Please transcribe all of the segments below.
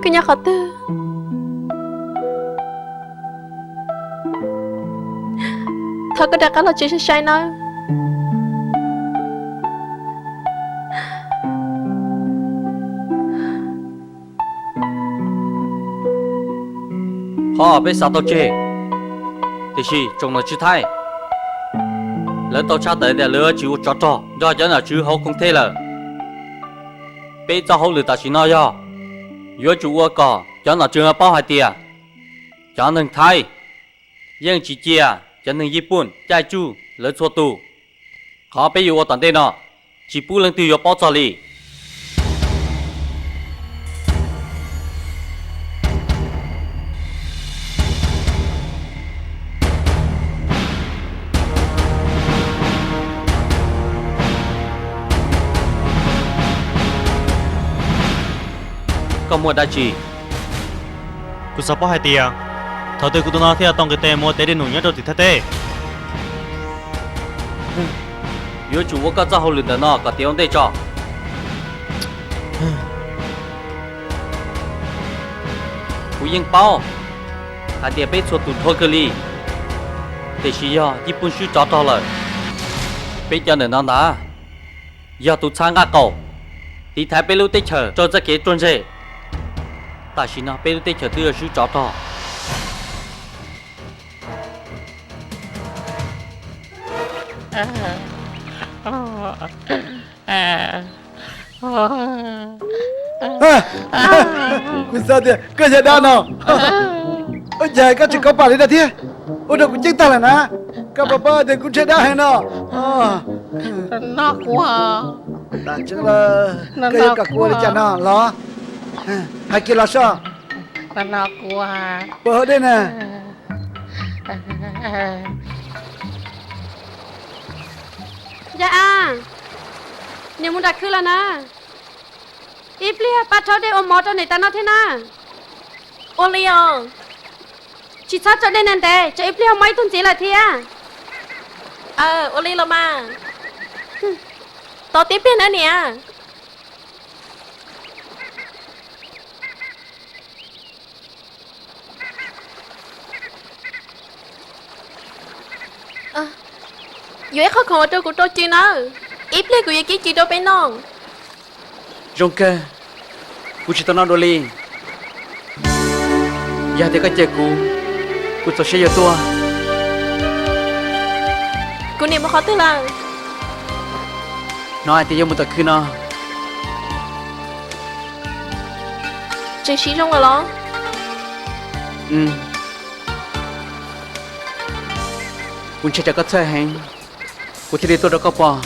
Koj nyob qhov twg? Thov koj rov qab los tsev sai sai nawb. Qhov peb xav tau tseg, tiam sis tsoom nom tswv Thaib lawv tau tshaj tawm tias lawv yuav tsis ua tsov rog nrog cov nom tswv hauv Khoom Thej lawm. Peb txoj hauj lwm tam sim no yog yuav tsum ua kom cov nom tswv paub hais tias cov neeg Thaib yeej tsis cia cov neeg Yij Pun caij tsuj lawv txhua tus. Qhov peb yuav ua tom ntej no, tsis pub leej twg yuav paub txog li. Koj muaj dab tsi? Kuv xav paub hais tias thaum twg kuv tus no thiaj tau nqis tes mus ua tev dej num nyob rau tim Thaib teb. Yuav tsum ua koj txoj hauj lwm ntawm no kom tiav ua ntej tso. Kuv yeej paub hais tias peb txhua tus dhuav kawg li, tiam sis yog Yij Pun swb tsov rog lawm. Peb cov ntawm no ntag, yog tus txhab nqaj qaum tiv thaiv peb lub teb chaws raws txoj kev ruaj ntseg. Tam sim no peb lub teb chaws twb yog swb tsov rog. Kuv xav tias koj yog dab no. Ua cas koj tseem kov pam li no thiab? Ua rau kuv ceeb tag lawm na. Koj puas paub tias kuv ntshe dab heev no? Tam tseeb lawm, koj yuav kom kuv ua li cas no los? Hais kiag los soj. Puas haus dej na? Ncaj Ab, niam mus nram khw los na. Ib pliag pab rhaub dej ua mov rau niam tais noj thiab na. Ua li os. Tsis txhob tso dej ntev ntev, tsam ib pliag ho mob ib tug ntxiv lawm thiab. Aw, ua li los mas. Tos tib pliag nawb niam. Yuav ib qho khoom los rau kuv rau cw nawb, ib pliag kuv yuav kib cw rau peb noj. Zoo kawg, kuv tsis tau noj dua li. Yog hais tias koj cawm kuv, kuv txaus siab yuav tuaj. Kuv niam mus qhov twg lawm? Hnov hais tias yuav mus tom khw no. Tseem siv zoo lawm los? Kuv ntshai tsam koj txhawj heev, kuv thiaj li tuaj rau koj pom.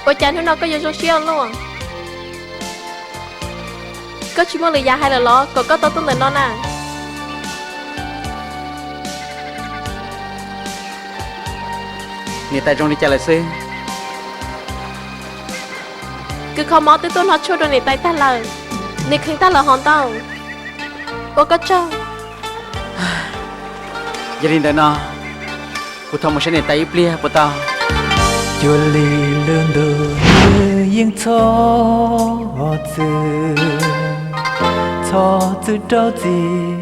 Ua cas hnub no koj yuav zoo siab ua luaj? Koj tsis muaj lwm yam hais lawm los kom koj tau tuaj ntawm no na? Niam tais zoo li cas lawm xwb? Kws kho mob twb tuaj hno tshuaj rau niam tais tag lawm, nws kheev tag lawm hos ntau. Ua koj tsaug. Yog li ntawd no, kuv thov mus saib niam tais ib pliag puas tau? Cuag li lub ntuj nws yeej txhob txwm, txhob txwm rau txim